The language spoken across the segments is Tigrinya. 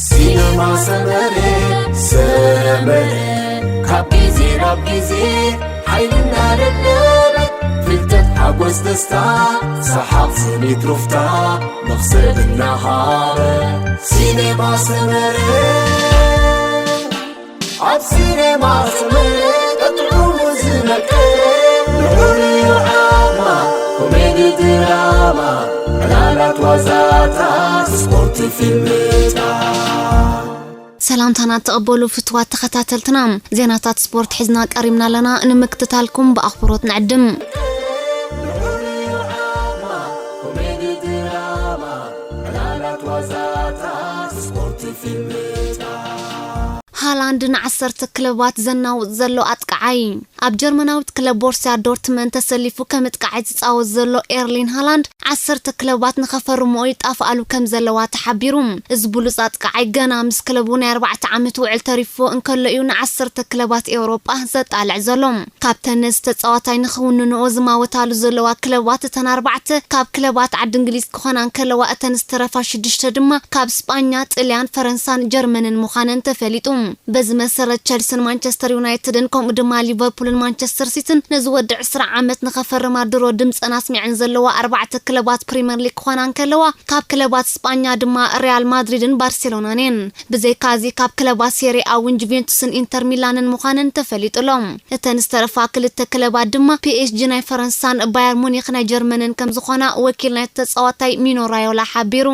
ሲነማ ሰመረ፣ ሰመረ፣ ካብ ግዜ ናብ ግዜ ሓይልና ደለበት፣ ፍልጠት፣ ሓጎስ፣ ደስታ፣ ሰሓቕ፣ ስኒት፣ ሩፍታ፣ መኽሰብ እናሃበ። ሲነማ ሰመረ፣ ኣብ ሲነማ ሰመረ፣ ጥዑሙ ዝመቀረ፣ ልዑል ዓማ፣ ኮሜዲ፣ ድራማ፣ ዕላላት፣ ዋዛታት፣ ስፖርት፣ ፊልምታት። ሰላምታና ተቐበሉ ፍትዋት ተኸታተልትና፣ ዜናታት ስፖርት ሒዝና ቀሪብና ኣለና፣ ንምክትታልኩም ብኣኽብሮት ንዕድም። ልዑል ዓማ፣ ኮሜዲ፣ ድራማ፣ ዕላላት፣ ዋዛታት፣ ስፖርት፣ ፊልምታት። ሃላንድ ንዓሰርተ ክለባት ዘናውጽ ዘሎ ኣጥቃዓይ። ኣብ ጀርመናዊት ክለብ ቦርሲያ ዶርትመንድ ተሰሊፉ ከም ኣጥቃዓይ ዝጻወት ዘሎ ኤርሊን ሃላንድ፣ ዓሰርተ ክለባት ንኸፈርምኦ ይጣፍኣሉ ከም ዘለዋ ተሓቢሩ። እዚ ብሉጽ ኣጥቃዓይ ገና ምስ ክለቡ ናይ ኣርባዕተ ዓመት ውዕል ተሪፍዎ እንከሎ እዩ ንዓሰርተ ክለባት ኤውሮጳ ዘጣልዕ ዘሎ። ካብተን ነዚ ተጻዋታይ ንኽውንንኦ ዝማወታሉ ዘለዋ ክለባት እተን ኣርባዕተ ካብ ክለባት ዓዲ እንግሊዝ ክኾና እንከለዋ፣ እተን ዝተረፋ ሽዱሽተ ድማ ካብ ስጳኛ፣ ጥልያን፣ ፈረንሳን ጀርመንን ምዃነን ተፈሊጡ። በዚ መሰረት ቸልስን ማንቸስተር ዩናይትድን ከምኡ ድማ ሊቨርፑልን ማንቸስተር ሲቲን ነዚ ወዲ ዕስራ ዓመት ንኸፈርማ ድሮ ድምፀን ኣስሚዐን ዘለዋ ኣርባዕተ ክለባት ፕሪምየር ሊግ ክኾና እንከለዋ፣ ካብ ክለባት ስጳኛ ድማ ሪያል ማድሪድን ባርሴሎናን እየን። ብዘይካዚ ካብ ክለባት ሴሪ ኣ እውን ጁቬንቱስን ኢንተር ሚላንን ምዃነን ተፈሊጡ ኣሎ። እተን ዝተረፋ ክልተ ክለባት ድማ ፒ ኤስ ጂ ናይ ፈረንሳን ባየር ሙኒክ ናይ ጀርመንን ከም ዝኾና ወኪል ናይቲ ተጻዋታይ ሚኖ ራዮላ ሓቢሩ።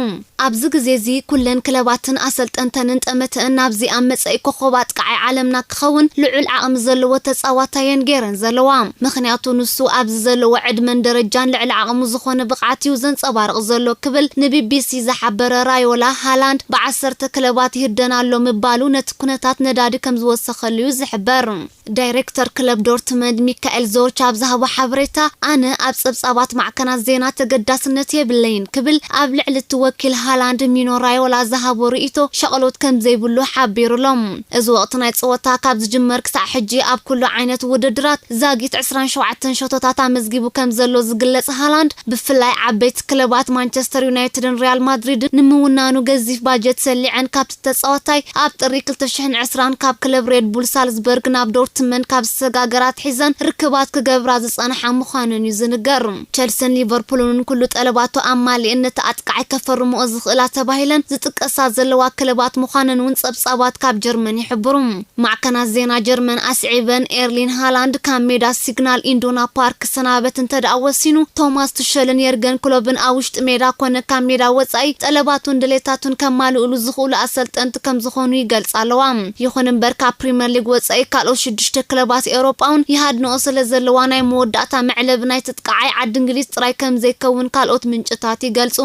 ኣብዚ ግዜ እዚ ኩለን ክለባትን ኣሰልጠንተንን ጠመተአን ናብዚ ኣብ መጻኢ ኮኾብ ኣጥቃዓይ ዓለምና ክኸውን ልዑል ዓቕሚ ዘለዎ ተጻዋታይ እየን ገይረን ዘለዋ። ምኽንያቱ ንሱ ኣብዚ ዘለዎ ዕድመን ደረጃን ልዕሊ ዓቕሙ ዝኾነ ብቕዓት እዩ ዘንጸባርቕ ዘሎ ክብል ንቢቢሲ ዝሓበረ ራዮላ፣ ሃላንድ ብዓሰርተ ክለባት ይህደን ኣሎ ምባሉ ነቲ ኩነታት ነዳዲ ከም ዝወሰኸሉ እዩ ዝሕበር። ዳይሬክተር ክለብ ዶርትመንድ ሚካኤል ዞርች ኣብ ዝሃቦ ሓበሬታ፣ ኣነ ኣብ ጸብጻባት ማዕከናት ዜና ተገዳስነት የብለይን ክብል ኣብ ልዕሊ እቲ ወኪል ሃላንድ ሚኖ ራዮላ ዝሃቦ ርእይቶ ሻቕሎት ከም ዘይብሉ ሓቢሩሎም። እዚ ወቕቲ ናይ ጸወታ ካብ ዝጅመር ክሳዕ ሕጂ ኣብ ኩሉ ዓይነት ውድድራት ዛጊት ዕስራን ሸውዓተን ሸቶታት ኣመዝጊቡ ከም ዘሎ ዝግለጽ ሃላንድ፣ ብፍላይ ዓበይቲ ክለባት ማንቸስተር ዩናይትድን ሪያል ማድሪድን ንምውናኑ ገዚፍ ባጀት ሰሊዐን ካብቲ ተጻዋታይ ኣብ ጥሪ ክልተ ሽሕን ዕስራን ካብ ክለብ ሬድ ቡል ሳልዝበርግ ናብ ዶርትመንድ ካብ ዝሰጋገራ ኣትሒዘን ርክባት ክገብራ ዝጸንሓ ምዃነን እዩ ዝንገር። ቸልስን ሊቨርፑልን እውን ኩሉ ጠለባቱ ኣማሊእን ነቲ ኣጥቃዓይ ከፈርምኦ ዝኽእላ ተባሂለን ዝጥቀሳ ዘለዋ ክለባት ምዃነን እውን ጸብጻባት ካብ ጀርመን ይሕብሩ። ማዕከናት ዜና ጀርመን ኣስዒበን፣ ኤርሊን ሃላንድ ካብ ሜዳ ሲግናል ኢንዱና ፓርክ ክሰናበት እንተ ደኣ ወሲኑ፣ ቶማስ ቱሸልን የርገን ክሎብን ኣብ ውሽጢ ሜዳ ኮነ ካብ ሜዳ ወጻኢ ጠለባቱን ድሌታቱን ከማልኡሉ ዝኽእሉ ኣሰልጠንቲ ከም ዝኾኑ ይገልጻ ኣለዋ። ይኹን እምበር፣ ካብ ፕሪምየር ሊግ ወጻኢ ካልኦት ሽዱሽተ ክለባት ኤውሮጳ እውን ይሃድንኦ ስለ ዘለዋ፣ ናይ መወዳእታ መዕለቢ ናይቲ ኣጥቃዓይ ዓዲ እንግሊዝ ጥራይ ከም ዘይከውን ካልኦት ምንጭታት ይገልጹ።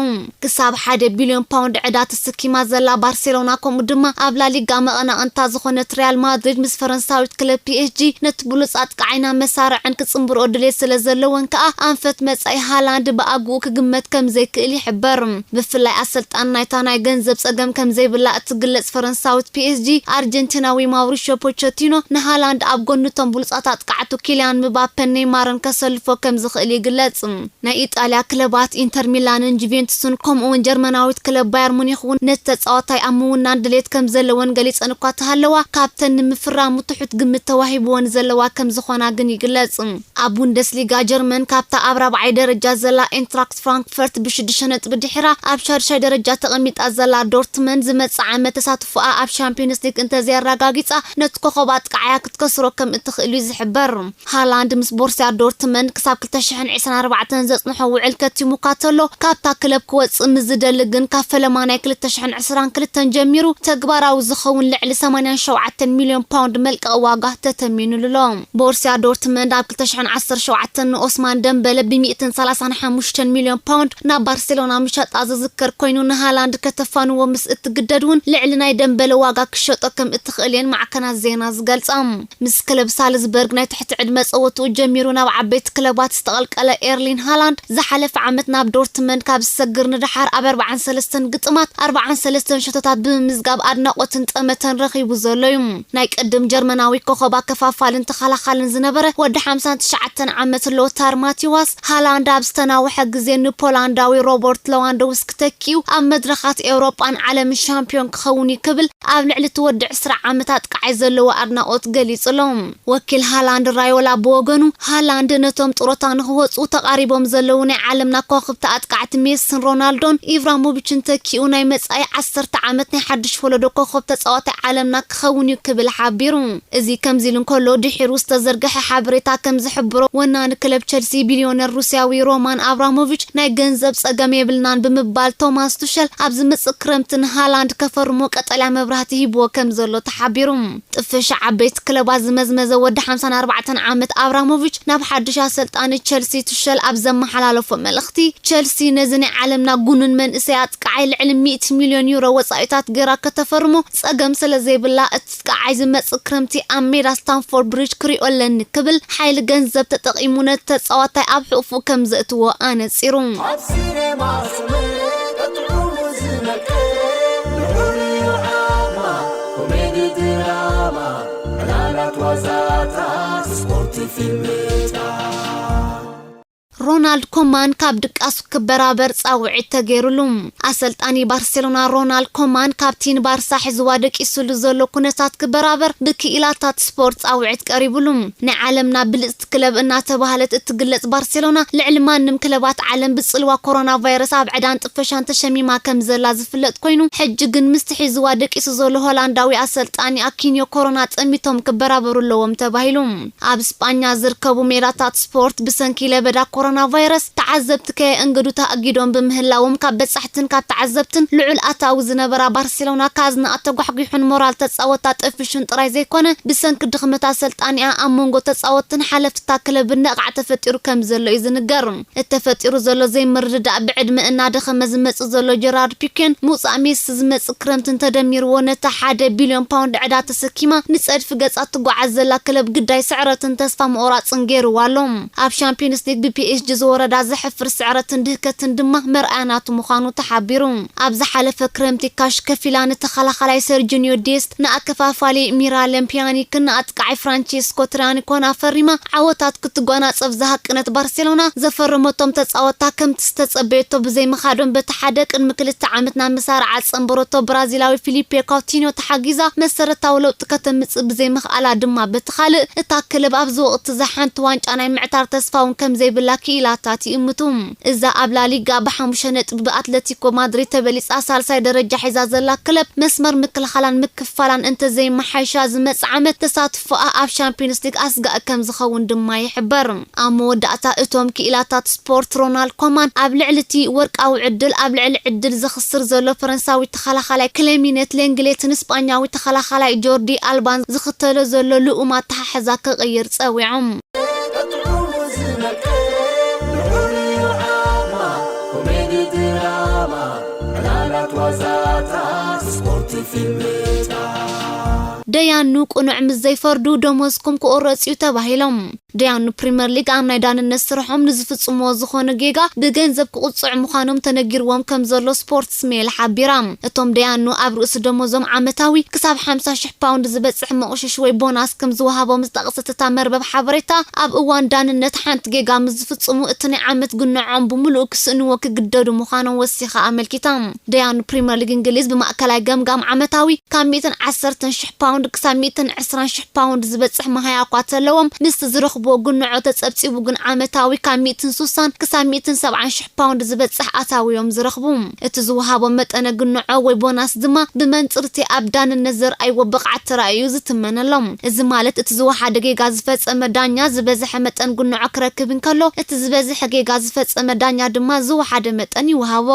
ክሳብ ሓደ ቢልዮን ፓውንድ ዕዳ ተሰኪማ ዘላ ባርሴሎና፣ ከምኡ ድማ ኣብ ላሊጋ መቐናቕንታ ዝኾነት ሪያል ማድሪድ ምስ ፈረንሳዊት ክለብ ፒ ኤስ ጂ ነቲ ብሉጽ ኣጥቃዓይ ናብ መሳርዐን ክጽንብርኦ ድሌት ስለ ዘለወን ከኣ ኣንፈት መጻኢ ሃላንድ ብኣግኡ ክግመት ከም ዘይክእል ይሕበር። ብፍላይ ኣሰልጣን ናይታ ናይ ገንዘብ ጸገም ከም ዘይብላ እትግለጽ ፈረንሳዊት ፒ ኤስ ጂ፣ ኣርጀንቲናዊ ማውሪሾ ፖቸቲኖ ንሃላንድ ኣብ ጎኒ እቶም ብሉጻት ኣጥቃዕቱ ኪልያን ምባፐን ኔይማርን ከሰልፎ ከም ዝኽእል ይግለጽ። ናይ ኢጣልያ ክለባት ኢንተር ሚላንን ጁቬንቱስን ከምኡ እውን ጀርመናዊት ክለብ ባየር ሙኒክ እውን ነቲ ተጻዋታይ ኣብ ምውናን ድሌት ከም ዘለወን ገሊጸን እኳ ተሃለዋ፣ ካብተን ንምፍራሙ ትሑት ግምት ተዋሂብወን ዘለዋ ከም ዝኾና ግን ይግለጽ። ኣብ ቡንደስሊጋ ጀርመን ካብታ ኣብ ራብዓይ ደረጃ ዘላ ኤንትራክት ፍራንክፈርት ብሽዱሽተ ነጥቢ ድሒራ ኣብ ሻድሻይ ደረጃ ተቐሚጣ ዘላ ዶርትመንድ ዝመጽእ ዓመት ተሳትፎኣ ኣብ ሻምፒዮንስ ሊግ እንተዘይኣረጋጊጻ ነቲ ኮኸብ ኣጥቃዓያ ክትከስሮ ከም እትኽእል እዩ ዝሕበር። ሃላንድ ምስ ቦርሲያ ዶርትመንድ ክሳብ ክልተ ሽሕን ዕስራን ኣርባዕተን ዘጽንሖ ውዕል ከቲሙ እኳ ተሎ፣ ካብታ ክለብ ክወጽእ ምስ ዝደሊ ግን ካብ ፈለማ ናይ ክልተ ሽሕን ዕስራን ክልተን ጀሚሩ ተግባራዊ ዝኸውን ልዕሊ ሰማንያን ሸውዓተን ሚልዮን ፓውንድ መልቀቒ ዋጋ ተተሚኑሉ ኣሎ። ቦርሲያ ዶርትመንድ ኣብ ክልተ ሽሕን ዓሰርተ ሸውዓተን ንኦስማን ደምበለ ብሚእትን ሰላሳን ሓሙሽተን ሚልዮን ፓውንድ ናብ ባርሴሎና ምሻጣ ዝዝከር ኮይኑ፣ ንሃላንድ ከተፋንዎ ምስ እትግደድ እውን ልዕሊ ናይ ደምበለ ዋጋ ክሸጦ ከም እትኽእል እየን ማዕከናት ዜና ዝገልጻ። ምስ ክለብ ሳልዝበርግ ናይ ትሕቲ ዕድመ ጸወትኡ ጀሚሩ ናብ ዓበይቲ ክለባት ዝተቐልቀለ ኤርሊን ሃላንድ፣ ዝሓለፈ ዓመት ናብ ዶርትመንድ ካብ ዝሰግር ንደሓር ኣብ ኣርባዓን ሰለስተን ግጥማት ኣርባዓን ሰለስተን ሸቶታት ብምምዝጋብ ኣድናቖትን ጠመተን ረኺቡ ዘሎ እዩ። ናይ ቅድም ጀርመናዊ ኮኸብ ኣከፋፋልን ተኸላኻልን ተኸላኻልን ዝነበረ ወዲ ሓምሳን ትሽዓተን ዓመት ሎታር ማቲዋስ ሃላንድ ኣብ ዝተናውሐ ግዜ ንፖላንዳዊ ሮበርት ሌዋንዶውስኪ ተኪኡ ኣብ መድረኻት ኤውሮጳን ዓለምን ሻምፒዮን ክኸውን እዩ ክብል ኣብ ልዕሊ እቲ ወዲ ዕስራ ዓመት ኣጥቃዓይ ዘለዎ ኣድናቖት ገሊጹ ኣሎ። ወኪል ሃላንድ ራዮላ ብወገኑ፣ ሃላንድ ነቶም ጡረታ ንኽወጹ ተቓሪቦም ዘለዉ ናይ ዓለምና ከዋኽብቲ ኣጥቃዕቲ ሜስን ሮናልዶን ኢብራሞቪችን ተኪኡ ናይ መጻኢ ዓሰርተ ዓመት ናይ ሓድሽ ወለዶ ኮኸብ ተጻዋታይ ዓለምና ክኸውን እዩ ክብል ሓቢሩ። እዚ ከምዚ ኢሉ እንከሎ፣ ድሒሩ ዝተዘርግሐ ሓበሬታ ከም ዝሕብሮ፣ ወናኒ ክለብ ቸልሲ ቢልዮነር ሩስያዊ ሮማን ኣብራሞቪች ናይ ገንዘብ ጸገም የብልናን ብምባል፣ ቶማስ ቱሸል ኣብ ዝመጽእ ክረምቲ ንሃላንድ ከፈርሞ ቀጠልያ መብራህቲ ሂብዎ ከም ዘሎ ተሓቢሩ። ጥፍሽ ዓበይቲ ክለባት ዝመዝመዘ ወዲ ሓምሳን ኣርባዕተን ዓመት ኣብራሞቪች ናብ ሓድሽ ኣሰልጣኒ ቸልሲ ቱሸል ኣብ ዘመሓላለፎ መልእኽቲ፣ ቸልሲ ነዚ ናይ ዓለምና ጉኑን መንእሰይ ኣጥቃዓይ ልዕሊ ሚእቲ ሚልዮን ዩሮ ወጻኢታት ገይራ ከተፈርሞ ጸገም ስለ ዘይብላ፣ እቲ ኣጥቃዓይ ዝመጽእ ክረምቲ ኣብ ሜዳ ስታንፎርድ ብሪጅ ክሪኦ ኣለኒ ክብል፣ ሓይሊ ገንዘብ ተጠቒሙ ነቲ ተጻዋታይ ኣብ ሕቑፉ ከም ዘእትዎ ኣነጺሩ። ኣብ ሲኔማ ሰመረ ጥዑሙ ዝመቀ ምዑር እዩ ዓማ ኮሜዲ ድራማ ዕላላት ዋዛታት ስፖርት ፊልምታት። ሮናልድ ኮማን ካብ ድቃሱ ክበራበር ጻውዒት ተገይሩሉ። ኣሰልጣኒ ባርሴሎና ሮናልድ ኮማን ካብቲ ንባርሳ ሒዝዋ ደቂሱሉ ዘሎ ኩነታት ክበራበር ብክኢላታት ስፖርት ጻውዒት ቀሪቡሉ። ናይ ዓለምና ብልጽቲ ክለብ እናተባህለት እትግለጽ ባርሴሎና፣ ልዕሊ ማንም ክለባት ዓለም ብጽልዋ ኮሮና ቫይረስ ኣብ ዕዳን ጥፈሻን ተሸሚማ ከም ዘላ ዝፍለጥ ኮይኑ፣ ሕጂ ግን ምስቲ ሒዝዋ ደቂሱ ዘሎ ሆላንዳዊ ኣሰልጣኒ ኣኪንዮ ኮሮና ጠሚቶም ክበራበሩ ኣለዎም ተባሂሉ። ኣብ ስጳኛ ዝርከቡ ሜዳታት ስፖርት ብሰንኪ ለበዳ ኮሮና ቫይረስ ተዓዘብቲ ከየእንግዱ ተኣጊዶም ብምህላዎም፣ ካብ በጻሕትን ካብ ተዓዘብትን ልዑል ኣታዊ ዝነበራ ባርሴሎና፣ ካዝና ኣተጓሕጒሑን ሞራል ተጻወታ ጠፊሹን ጥራይ ዘይኮነ፣ ብሰንኪ ድኽመት ኣሰልጣኒኣ ኣብ መንጎ ተጻወትን ሓለፍታ ክለብን ነቓዕ ተፈጢሩ ከም ዘሎ እዩ ዝንገር። እተፈጢሩ ዘሎ ዘይምርድዳእ ብዕድመ እናደኸመ ዝመጽእ ዘሎ ጀራርድ ፒኬን ምውጻእ ሜሲ ዝመጽእ ክረምትን ተደሚርዎ፣ ነታ ሓደ ቢልዮን ፓውንድ ዕዳ ተሰኪማ ንጸድፊ ገጻ ትጓዓዝ ዘላ ክለብ ግዳይ ስዕረትን ተስፋ ምቑራጽን ገይርዋ ኣሎ። ኣብ ሻምፒዮንስ ሊግ ብፒኤስጂ ዝወረዳ ዘሕፍር ስዕረትን ድህከትን ድማ መርኣያ ናቱ ምዃኑ ተሓቢሩ። ኣብ ዝሓለፈ ክረምቲ ካሽ ከፊላ ንተኸላኻላይ ሰርጂኒዮ ዴስት፣ ንኣከፋፋሊ ሚራለም ፒያኒክን ንኣጥቃዓይ ፍራንቼስኮ ትራኒኮን ኣፈሪማ ዓወታት ክትጓናጸፍ ዝሃቀነት ባርሴሎና፣ ዘፈረመቶም ተጻወታ ከምቲ ዝተጸበየቶ ብዘይምኻዶም፣ በቲ ሓደ ቅድሚ ክልተ ዓመት ናብ መሳርዓ ዝጸንበረቶ ብራዚላዊ ፊሊፔ ካውቲንዮ ተሓጊዛ መሰረታዊ ለውጢ ከተምጽእ ብዘይምኽኣላ ድማ፣ በቲ ካልእ እታ ክለብ ኣብዚ ወቕቲ እዚ ሓንቲ ዋንጫ ናይ ምዕታር ተስፋ እውን ከም ዘይብላ ክኢላታት ይእምቱ። እዛ ኣብ ላሊጋ ብሓሙሽተ ነጥቢ ብኣትለቲኮ ማድሪድ ተበሊጻ ሳልሳይ ደረጃ ሒዛ ዘላ ክለብ፣ መስመር ምክልኻላን ምክፋላን እንተዘይመሓይሻ፣ ዝመጽእ ዓመት ተሳትፎኣ ኣብ ሻምፒዮንስ ሊግ ኣስጋኢ ከም ዝኸውን ድማ ይሕበር። ኣብ መወዳእታ፣ እቶም ክኢላታት ስፖርት ሮናልድ ኮማን ኣብ ልዕሊ እቲ ወርቃዊ ዕድል፣ ኣብ ልዕሊ ዕድል ዘኽስር ዘሎ ፈረንሳዊ ተኸላኻላይ ክሌሚነት ሌንግሌትን ስጳኛዊ ተኸላኻላይ ጆርዲ ኣልባን ዝኽተሎ ዘሎ ልኡም ኣተሓሕዛ ክቕይር ጸዊዖም። ጥዑሙ ዝመቀ ምዑር እዩ ዓማ ኮሜዲ ድራማ ዕላላት ዋዛታት ስፖርት ፊልምታት። ደያኑ ቅኑዕ ምስ ዘይፈርዱ ደሞዝኩም ክቑረጽ እዩ ተባሂሎም። ደያኑ ፕሪምየር ሊግ ኣብ ናይ ዳንነት ስርሖም ንዝፍጽምዎ ዝኾነ ጌጋ ብገንዘብ ክቕጽዑ ምዃኖም ተነጊርዎም ከም ዘሎ ስፖርትስ ሜል ሓቢራ። እቶም ደያኑ ኣብ ርእሲ ደሞዞም ዓመታዊ ክሳብ ሓምሳ ሽሕ ፓውንድ ዝበጽሕ መቑሽሽ ወይ ቦናስ ከም ዝወሃቦም ዝጠቕሰት እታ መርበብ ሓበሬታ፣ ኣብ እዋን ዳንነት ሓንቲ ጌጋ ምስ ዝፍጽሙ እቲ ናይ ዓመት ግንዖም ብምሉኡ ክስእንዎ ክግደዱ ምዃኖም ወሲኻ ኣመልኪታ። ደያኑ ፕሪምየር ሊግ እንግሊዝ ብማእከላይ ገምጋም ዓመታዊ ካብ ሚእትን ዓሰርተን ሽሕ ፓውንድ ክሳብ ሚእትን ዕስራን ሽሕ ፓውንድ ዝበጽሕ መሃያ እኳ ተለዎም፣ ምስቲ ዝረኽብዎ ግንዖ ተጸብጺቡ ግን ዓመታዊ ካብ ሚእትን ስሳን ክሳብ ሚእትን ሰብዓን ሽሕ ፓውንድ ዝበጽሕ ኣታዊ እዮም ዝረኽቡ። እቲ ዝወሃቦም መጠነ ግንዖ ወይ ቦናስ ድማ ብመንጽር እቲ ኣብ ዳንነት ዘርኣይዎ ብቕዓት ተራእዩ ዝትመነሎም። እዚ ማለት እቲ ዝወሓደ ጌጋ ዝፈጸመ ዳኛ ዝበዝሐ መጠን ግንዖ ክረክብ እንከሎ፣ እቲ ዝበዝሐ ጌጋ ዝፈጸመ ዳኛ ድማ ዝወሓደ መጠን ይወሃቦ።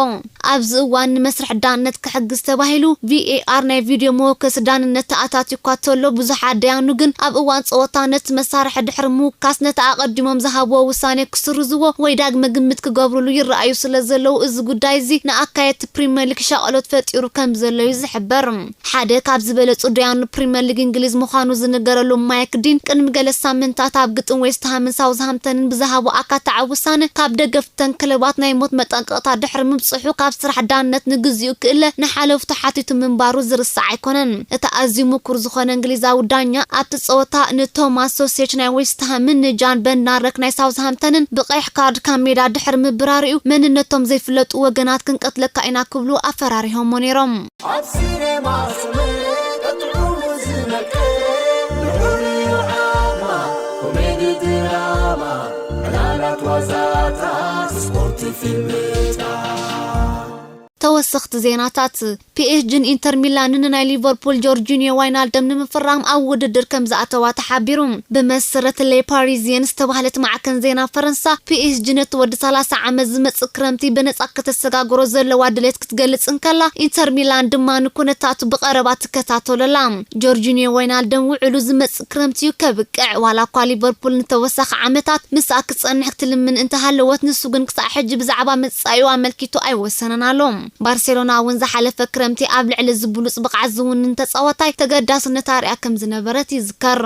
ኣብዚ እዋን ንመስርሕ ዳንነት ክሕግዝ ተባሂሉ፣ ቪኤኣር ናይ ቪድዮ መወከሲ ዳንነት ተኣታትዩ እኳ ተሎ፣ ብዙሓት ደያኑ ግን ኣብ እዋን ጸወታ ነቲ መሳርሒ ድሕሪ ምውካስ፣ ነቲ ኣቐዲሞም ዝሃብዎ ውሳኔ ክስርዝዎ ወይ ዳግመ ግምት ክገብሩሉ ይረኣዩ ስለ ዘለዉ፣ እዚ ጉዳይ እዚ ንኣካየድቲ ፕሪምየር ሊግ ሻቕሎት ፈጢሩ ከም ዘሎ እዩ ዝሕበር። ሓደ ካብ ዝበለጹ ደያኑ ፕሪምየር ሊግ እንግሊዝ ምዃኑ ዝንገረሉ ማይክ ዲን፣ ቅድሚ ገለ ሳምንታት ኣብ ግጥም ዌስትሃምን ሳውዝሃምተንን ብዝሃቦ ኣካታዒ ውሳነ፣ ካብ ደገፍተን ክለባት ናይ ሞት መጠንቀቕታ ድሕሪ ምብጽሑ፣ ካብ ስራሕ ዳንነት ንግዚኡ ክእለ ንሓለፍቱ ሓቲቱ ምንባሩ ዝርሳዕ ኣይኮነን። እቲ ኣዝዩ ምኩር ዝኾነ እንግሊዛዊ ዳኛ ኣብቲ ጸወታ ንቶማስ ሶሴች ናይ ዌስትሃምን ንጃን በድናረክ ናይ ሳውዝሃምተንን ብቐይሕ ካርድ ካብ ሜዳ ድሕሪ ምብራርኡ፣ መንነቶም ዘይፍለጡ ወገናት ክንቀትለካ ኢና ክብሉ ኣፈራሪሆሞ ነይሮም። ኣብ ሲኔማ ሰመረ ቀጥዑሙ ዝመቀ ብሕርዩ ዓማ ኮሜዲ ድራማ ዕላላት ዋዛታት ስፖርት ፊልምታት። ተወሰኽቲ ዜናታት። ፒኤስጂን ኢንተር ሚላንን ንናይ ሊቨርፑል ጆርጂኒዮ ዋይናልደም ንምፍራም ኣብ ውድድር ከም ዝኣተዋ ተሓቢሩ። ብመሰረት ሌ ፓሪዚየን ዝተባህለት ማዕከን ዜና ፈረንሳ፣ ፒኤስጂ ነቲ ወዲ ሰላሳ ዓመት ዝመጽእ ክረምቲ ብነጻ ከተሰጋግሮ ዘለዋ ድሌት ክትገልጽ እንከላ፣ ኢንተር ሚላን ድማ ንኩነታቱ ብቐረባ ትከታተሎ ኣላ። ጆርጂኒዮ ዋይናልደም ውዕሉ ዝመጽእ ክረምቲ እዩ ከብቅዕ። ዋላ እኳ ሊቨርፑል ንተወሳኺ ዓመታት ምስኣ ክጸንሕ ክትልምን እንተሃለወት፣ ንሱ ግን ክሳዕ ሕጂ ብዛዕባ መጻኢኡ ኣመልኪቱ ኣይወሰነን ኣሎ። ባርሴሎና እውን ዝሓለፈ ክረምቲ ኣብ ልዕሊ እዚ ብሉጽ ብቕዓት ዝውንን ተጻዋታይ ተገዳስነት ኣርያ ከም ዝነበረት ይዝከር።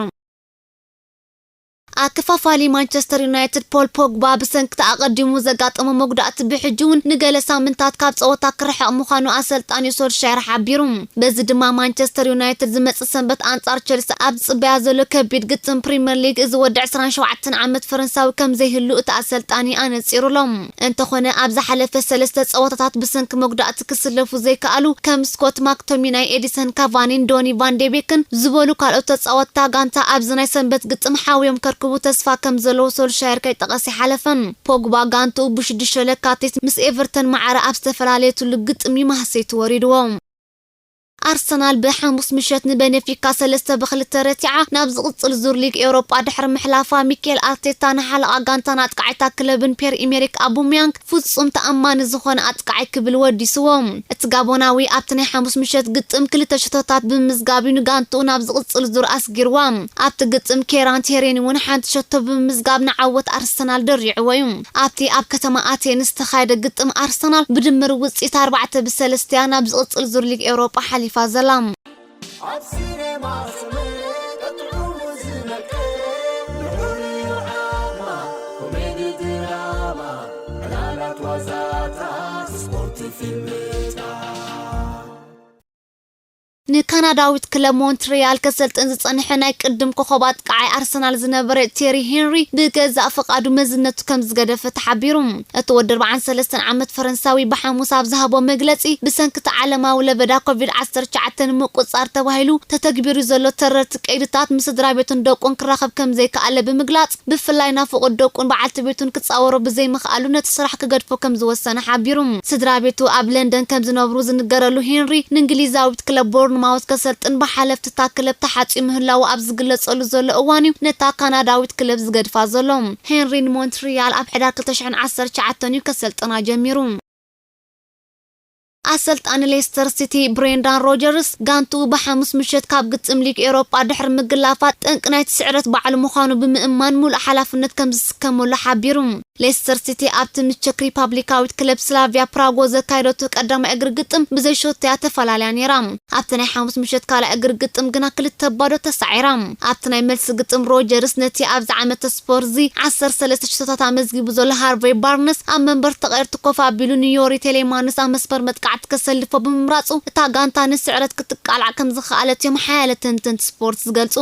ኣከፋፋሊ ማንቸስተር ዩናይትድ ፖል ፖግባ ብሰንክቲ ኣቐዲሙ ዘጋጠሞ መጉዳእቲ ብሕጂ እውን ንገለ ሳምንታት ካብ ጸወታ ክርሕቕ ምዃኑ ኣሰልጣኒ ሶልሻየር ሓቢሩ። በዚ ድማ ማንቸስተር ዩናይትድ ዝመጽእ ሰንበት ኣንጻር ቸልሲ ኣብ ዝጽበያ ዘሎ ከቢድ ግጥም ፕሪምየር ሊግ፣ እዚ ወዲ ዕስራን ሸውዓተን ዓመት ፈረንሳዊ ከም ዘይህሉ እቲ ኣሰልጣኒ ኣነጺሩሎም። እንተኾነ ኣብ ዝሓለፈ ሰለስተ ጸወታታት ብሰንኪ መጉዳእቲ ክስለፉ ዘይከኣሉ ከም ስኮት ማክቶሚናይ፣ ኤዲሰን ካቫኒን ዶኒ ቫን ዴቤክን ዝበሉ ካልኦት ተጻወትታ ጋንታ ኣብዚ ናይ ሰንበት ግጥም ሓውዮም ከርክቡ ተስፋ ከም ዘለዎ ሶልሻየር ከይጠቐስ ይሓለፈን። ፖግባ ጋንትኡ ብሽዱሽተ ለካቲት ምስ ኤቨርተን ማዕረ ኣብ ዝተፈላለየትሉ ግጥም እዩ ማህሰይቲ ወሪድዎ። ኣርሰናል ብሓሙስ ምሸት ንቤኔፊካ ሰለስተ ብክልተ ረቲዓ ናብ ዝቕጽል ዙር ሊግ ኤውሮጳ ድሕሪ ምሕላፋ፣ ሚኬል ኣርቴታ ንሓለቓ ጋንታን ኣጥቃዒታ ክለብን ፒየር ኢሜሪክ ኣቡሜያንግ ፍጹም ተኣማኒ ዝኾነ ኣጥቃዓይ ክብል ወዲስዎ። እቲ ጋቦናዊ ኣብቲ ናይ ሓሙስ ምሸት ግጥም ክልተ ሽቶታት ብምምዝጋብ እዩ ንጋንትኡ ናብ ዝቕጽል ዙር ኣስጊርዋ። ኣብቲ ግጥም ኬራን ቴሬኒ እውን ሓንቲ ሸቶ ብምምዝጋብ ንዓወት ኣርሰናል ደሪዕዎ እዩ። ኣብቲ ኣብ ከተማ ኣቴንስ ዝተኻየደ ግጥም ኣርሰናል ብድምር ውጽኢት ኣርባዕተ ብሰለስተ እያ ናብ ዝቕጽል ዙር ሊግ ኤውሮጳ ሓሊፋ ዘላ። ኣብ ሲኔማ ሰመረ ቀጥዑሙ ዝመቀ ብሕርዩ ዓማ ኮሜዲ ድራማ ዕላላት ዋዛታት ስፖርት ፊልምታት። ንካናዳዊት ክለብ ሞንትሪያል ከሰልጥን ዝጸንሐ ናይ ቅድም ኮኸብ ኣጥቃዓይ ኣርሰናል ዝነበረ ቴሪ ሄንሪ ብገዛእ ፍቓዱ መዝነቱ ከም ዝገደፈ ተሓቢሩ። እቲ ወዲ ኣርባዓን ሰለስተን ዓመት ፈረንሳዊ ብሓሙስ ኣብ ዝሃቦ መግለጺ፣ ብሰንኪ እቲ ዓለማዊ ለበዳ ኮቪድ ዓሰርተ ትሽዓተ ንምቁጽጻር ተባሂሉ ተተግቢሩ ዘሎ ተረርቲ ቀይድታት ምስ ስድራ ቤቱን ደቁን ክራኸብ ከም ዘይከኣለ ብምግላጽ፣ ብፍላይ ናፍቖት ደቁን በዓልቲ ቤቱን ክጻወሮ ብዘይምኽኣሉ ነቲ ስራሕ ክገድፎ ከም ዝወሰነ ሓቢሩ። ስድራ ቤቱ ኣብ ለንደን ከም ዝነብሩ ዝንገረሉ ሄንሪ፣ ንእንግሊዛዊት ክለብ ቦርንማውዝ ከሰልጥን ብሓለፍቲ እታ ክለብ ተሓጽዩ ምህላዉ ኣብ ዝግለጸሉ ዘሎ እዋን እዩ ነታ ካናዳዊት ክለብ ዝገድፋ ዘሎ። ሄንሪ ንሞንትሪያል ኣብ ሕዳር ክልተ ሽሕን ዓሰርተ ትሽዓተን እዩ ከሰልጥና ጀሚሩ። ኣሰልጣኒ ሌስተር ሲቲ ብሬንዳን ሮጀርስ፣ ጋንትኡ ብሓሙስ ምሸት ካብ ግጥም ሊግ ኤውሮጳ ድሕሪ ምግላፋ፣ ጠንቂ ናይቲ ስዕረት ባዕሉ ምዃኑ ብምእማን፣ ሙሉእ ሓላፍነት ከም ዝስከመሉ ሓቢሩ። ሌስተር ሲቲ ኣብቲ ምስ ቸክ ሪፓብሊካዊት ክለብ ስላቪያ ፕራጎ ዘካየደቶ ቀዳማይ እግሪ ግጥም ብዘይ ሸቶ እያ ተፈላልያ ነይራ። ኣብቲ ናይ ሓሙስ ምሸት ካልኣይ እግሪ ግጥም ግና ክልተ ባዶ ተሳዒራ። ኣብቲ ናይ መልሲ ግጥም ሮጀርስ ነቲ ኣብዚ ዓመት ስፖርዚ ዓሰርተ ሰለስተ ሽቶታት ኣመዝጊቡ ዘሎ ሃርቨይ ባርነስ ኣብ መንበር ተቐየርቲ ኮፍ ኣቢሉ ንዮሪ ቴሌማንስ ኣብ መስመር መጥቃዕቲ ከሰልፎ ብምምራጹ፣ እታ ጋንታ ንስዕረት ክትቃላዕ ከም ዝኸኣለት እዮም ሓያለ ተንተንቲ ስፖርት ዝገልጹ።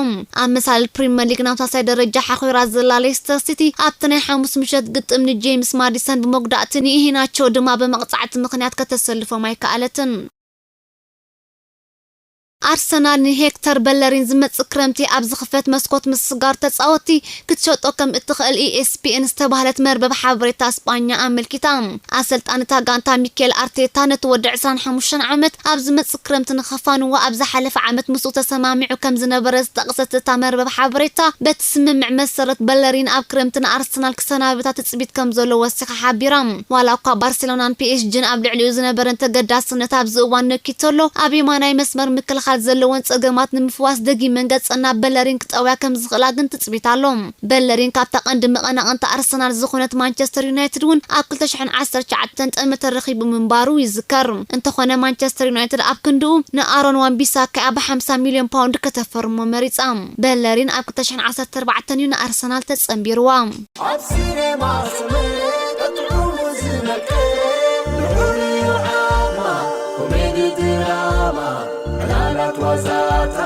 ኣብ መሳልል ፕሪምየር ሊግ ናብ ሳልሳይ ደረጃ ሓኺራ ዘላ ሌስተር ሲቲ ኣብቲ ናይ ሓሙስ ምሸት ግጥም ንጄምስ ማዲሰን ብመጉዳእቲ ንኢሂናቾ ድማ ብመቕጻዕቲ ምኽንያት ከተሰልፎም ኣይከኣለትን። ኣርሰናል ንሄክተር በለሪን ዝመጽእ ክረምቲ ኣብ ዝኽፈት መስኮት ምስጋር ተጻወትቲ ክትሸጦ ከም እትኽእል ኢኤስፒኤን ዝተባህለት መርበብ ሓበሬታ ስጳኛ ኣመልኪታ። ኣሰልጣኒ እታ ጋንታ ሚኬል ኣርቴታ ነቲ ወዲ ዕስራን ሓሙሽተን ዓመት ኣብ ዝመጽእ ክረምቲ ንኸፋንዎ ኣብ ዝሓለፈ ዓመት ምስኡ ተሰማሚዑ ከም ዝነበረ ዝጠቕሰት እታ መርበብ ሓበሬታ፣ በቲ ስምምዕ መሰረት በለሪን ኣብ ክረምቲ ንኣርሰናል ክሰናብታ ትጽቢት ከም ዘሎ ወሲኻ ሓቢራ። ዋላ እኳ ባርሴሎናን ፒኤስጂን ኣብ ልዕሊኡ ዝነበረን ተገዳስነት ኣብዚ እዋን ነኪቶ ኣሎ፣ ኣብ የማናይ መስመር ምክልኻል ዘለወን ጸገማት ንምፍዋስ ደጊመን ገጸን ናብ በለሪን ክጠውያ ከም ዝኽእላ ግን ትጽቢት ኣሎ። በለሪን ካብታ ቀንዲ መቐናቕንታ ኣርሰናል ዝኾነት ማንቸስተር ዩናይትድ እውን ኣብ ክልተ ሽሕን ዓሰርተ ትሽዓተን ጠመተ ረኺቡ ምንባሩ ይዝከር። እንተኾነ ማንቸስተር ዩናይትድ ኣብ ክንድኡ ንኣሮን ዋን ቢሳካ ኣብ ሓምሳ ሚልዮን ፓውንድ ከተፈርሞ መሪጻ። በለሪን ኣብ ክልተ ሽሕን ዓሰርተ ኣርባዕተን እዩ ንኣርሰናል ተጸንቢርዋ። ኣብ ሲኔማ ሰመረ ቀጥዑሙ ዝመቀ ብሕርዩ ዓማ ኮሜዲ ድራማ፣ ዕላላት ዋዛታት፣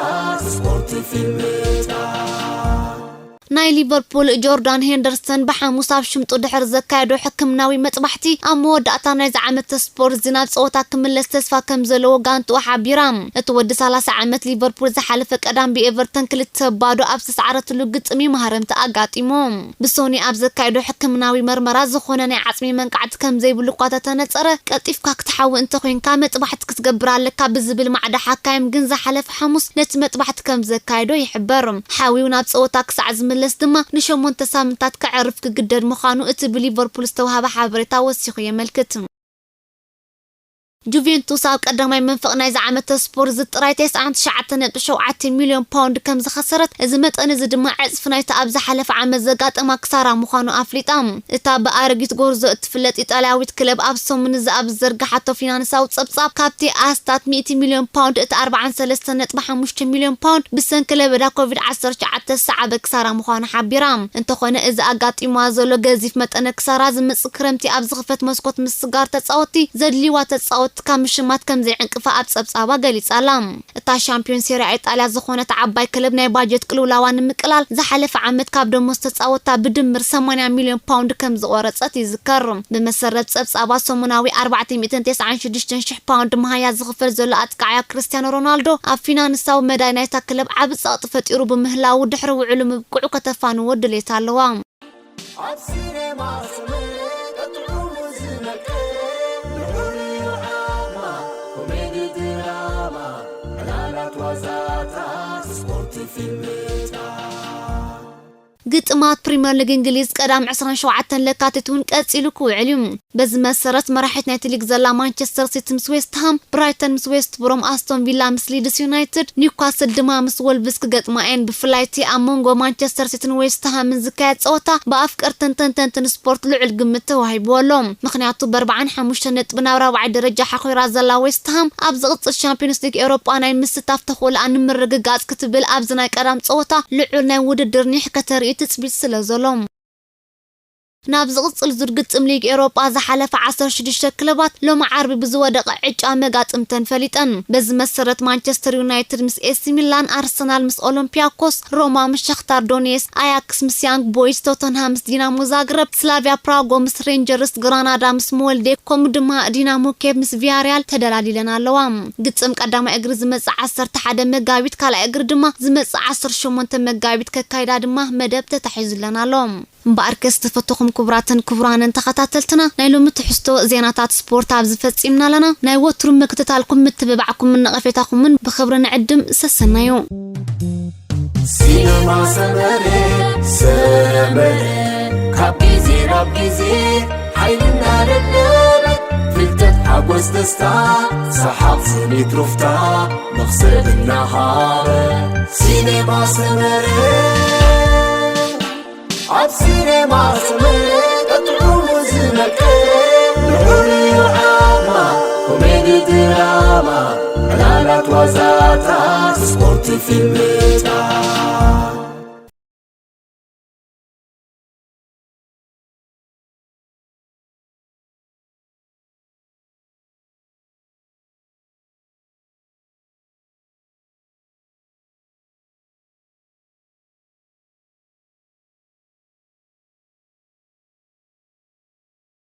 ስፖርት ፊልምታት። ናይ ሊቨርፑል ጆርዳን ሄንደርሰን ብሓሙስ ኣብ ሽምጡ ድሕሪ ዘካየዶ ሕክምናዊ መጥባሕቲ፣ ኣብ መወዳእታ ናይዚ ዓመት ስፖርት እዚ ናብ ጸወታ ክምለስ ተስፋ ከም ዘለዎ ጋንትኡ ሓቢራ። እቲ ወዲ ሰላሳ ዓመት ሊቨርፑል ዝሓለፈ ቀዳም ብኤቨርተን ክልተ ባዶ ኣብ ዝተሰዓረትሉ ግጥም እዩ ማህረምቲ ኣጋጢሞ። ብሶኒ ኣብ ዘካየዶ ሕክምናዊ መርመራ ዝኾነ ናይ ዓጽሚ መንቃዕቲ ከም ዘይብሉ እኳ ተተነጸረ፣ ቀልጢፍካ ክትሓዊ እንተኾይንካ መጥባሕቲ ክትገብር ኣለካ ብዝብል ማዕዳ ሓካይም ግን ዝሓለፈ ሓሙስ ነቲ መጥባሕቲ ከም ዘካየዶ ይሕበር። ሓዊው ናብ ጸወታ ክሳዕ ዝምለስ ድማ ንሸሞንተ ሳምንታት ከዕርፍ ክግደድ ምዃኑ እቲ ብሊቨርፑል ዝተዋህበ ሓበሬታ ወሲኹ የመልክት። ጁቬንቱስ ኣብ ቀዳማይ መንፈቕ ናይዚ ዓመተ ስፖርት እዚ ጥራይ ተስዓን ትሽዓተ ነጥቢ ሸውዓተ ሚልዮን ፓውንድ ከም ዝኸሰረት፣ እዚ መጠን እዚ ድማ ዕጽፊ ናይቲ ኣብ ዝሓለፈ ዓመት ዘጋጠማ ክሳራ ምዃኑ ኣፍሊጣ። እታ ብኣረጊት ጎርዞ እትፍለጥ ኢጣልያዊት ክለብ ኣብ ሰሙን እዚ ኣብ ዝዘርግሓቶ ፊናንሳዊ ጸብጻብ፣ ካብቲ ኣስታት ሚእቲ ሚልዮን ፓውንድ እቲ ኣርባዓን ሰለስተን ነጥቢ ሓሙሽተ ሚልዮን ፓውንድ ብሰንኪ ለበዳ ኮቪድ ዓሰርተ ትሽዓተ ዝሰዓበ ክሳራ ምዃኑ ሓቢራ። እንተኾነ፣ እዚ ኣጋጢምዋ ዘሎ ገዚፍ መጠነ ክሳራ ዝመጽእ ክረምቲ ኣብ ዝኽፈት መስኮት ምስጋር ተጻወትቲ ዘድልይዋ ተጻወትቲ ካብ ምሽማት ከም ዘይዕንቅፋ ኣብ ጸብጻባ ገሊጻ ኣላ። እታ ሻምፒዮን ሴሪያ ኢጣልያ ዝኾነት ዓባይ ክለብ ናይ ባጀት ቅልውላዋ ንምቅላል ዝሓለፈ ዓመት ካብ ደሞዝ ተጻወትታ ብድምር ሰማንያ ሚልዮን ፓውንድ ከም ዝቖረጸት ይዝከር። ብመሰረት ጸብጻባ ሰሙናዊ ኣርባዕተ ሚእትን ተስዓን ሽዱሽተን ሽሕ ፓውንድ መሃያ ዝኽፈል ዘሎ ኣጥቃዓያ ክርስቲያኖ ሮናልዶ ኣብ ፊናንሳዊ መዳይ ናይታ ክለብ ዓቢ ጸቕጢ ፈጢሩ ብምህላዉ ድሕሪ ውዕሉ ምብቅዑ ከተፋንዎ ድሌት ኣለዋ። ኣብ ሲኔማ ሰመረ ጥዑሙ ዝመልከ ንዑ ድራማ፣ ኮሜዲ ድራማ፣ ዕላላት ዋዛታት፣ ስፖርት ፊልምታት። ግጥማት ፕሪምየር ሊግ እንግሊዝ ቀዳም ዕስራን ሸውዓተን ለካቲት እውን ቀጺሉ ክውዕል እዩ። በዚ መሰረት መራሒት ናይቲ ሊግ ዘላ ማንቸስተር ሲቲ ምስ ዌስትሃም፣ ብራይተን ምስ ዌስት ብሮም፣ ኣስቶን ቪላ ምስ ሊድስ ዩናይትድ፣ ኒውካስል ድማ ምስ ወልቭስ ክገጥማ እየን። ብፍላይ እቲ ኣብ መንጎ ማንቸስተር ሲቲን ዌስትሃምን ዝካየድ ጸወታ ብኣፍቀርትን ተንተንትን ስፖርት ልዑል ግምት ተዋሂብዎ ኣሎ። ምኽንያቱ ብኣርባዓን ሓሙሽተን ነጥቢ ናብ ራብዓይ ደረጃ ሓኾራ ዘላ ዌስትሃም ኣብ ዝቕጽል ሻምፒዮንስ ሊግ ኤውሮጳ ናይ ምስታፍ ተኽእሎኣ ንምርግጋጽ ክትብል ኣብዚ ናይ ቀዳም ጸወታ ልዑል ናይ ውድድር ኒሕ ከተርኢ ትጽቢት ስለ ዘሎ። ናብ ዝቕጽል ዙር ግጥም ሊግ ኤውሮጳ ዝሓለፈ ዓሰርተ ሽዱሽተ ክለባት ሎሚ ዓርቢ ብዝወደቐ ዕጫ መጋጥምተን ፈሊጠን። በዚ መሰረት ማንቸስተር ዩናይትድ ምስ ኤሲ ሚላን፣ ኣርሰናል ምስ ኦሎምፒያኮስ፣ ሮማ ምስ ሻኽታር ዶኔስክ፣ ኣያክስ ምስ ያንግ ቦይስ፣ ቶተንሃም ምስ ዲናሞ ዛግረብ፣ ስላቪያ ፕራጎ ምስ ሬንጀርስ፣ ግራናዳ ምስ ሞልዴ፣ ከምኡ ድማ ዲናሞ ኬቭ ምስ ቪያሪያል ተደላዲለን ኣለዋ። ግጥም ቀዳማይ እግሪ ዝመጽእ ዓሰርተ ሓደ መጋቢት፣ ካልኣይ እግሪ ድማ ዝመጽእ ዓሰርተ ሸሞንተ መጋቢት ከካይዳ ድማ መደብ ተታሒዙለን ኣሎ። እምበኣርከ ዝተፈተኹም ክቡራትን ክቡራንን ተኸታተልትና፣ ናይ ሎሚ ትሕዝቶ ዜናታት ስፖርት ኣብዚ ፈጺምና ኣለና። ናይ ወትሩ ምክትታልኩም፣ ምትብባዕኩምን ነቐፌታኹምን ብኽብሪ ንዕድም። ሰሰናዩ። ሲነማ ሰመረ፣ ሰመረ፣ ካብ ግዜ ናብ ግዜ ሓይልና ደደበ፣ ፍልጠት፣ ሓጎስ፣ ደስታ፣ ሰሓቕ፣ ስኒት፣ ሩፍታ፣ መኽሰብ እናሃበ። ሲነማ ሰመረ። ኣብ ሲኔማ ሰመረ ጥዑሙ ዝመቀ፣ ንዑ ድራማ፣ ኮሜዲ ድራማ፣ ዕላላት ዋዛታት፣ ስፖርት ፊልምታት።